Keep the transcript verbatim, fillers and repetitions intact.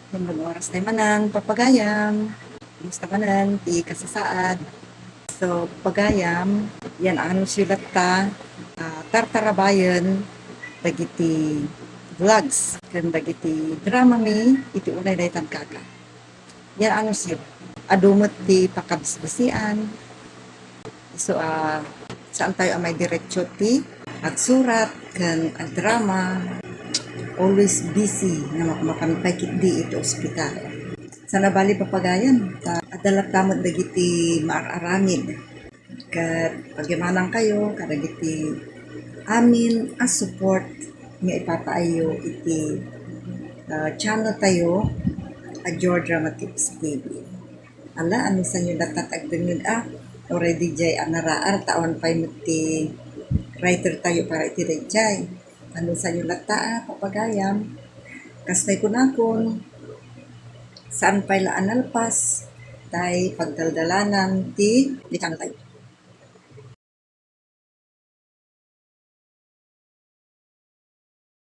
Maayong oras tayo manen, papagayam. Kumusta manen ti kasasaad? So, papagayam, yan, anuncio latta, ah, tartarabayen dagiti vlogs ken dagiti drama mi iti unay daytan kaka. Yan, anuncio. Adu met ti pakabisbisian. So, ah, saan tayo a maidiretso ti agsurat ken agdrama. Always busy nga mapmapan pay ketdi iti ospital. Sana bali, papagayam, ta adda latta met dagiti maar-aramid. Ket pagyamanan kayo kadagiti amin a support nga ipapaayyo iti, ah, channel tayo a Georgia Matips T V. Ala, anusanyo latta ti agdengngeg a, already jay a naraar, ta awan pay met ti writer tayo para iti dayjay. Anusanyo latta a, papagayam. Kastay kunakon, saan pay la a nalpas, tay pagdaldalanan ti, ti channel tayo.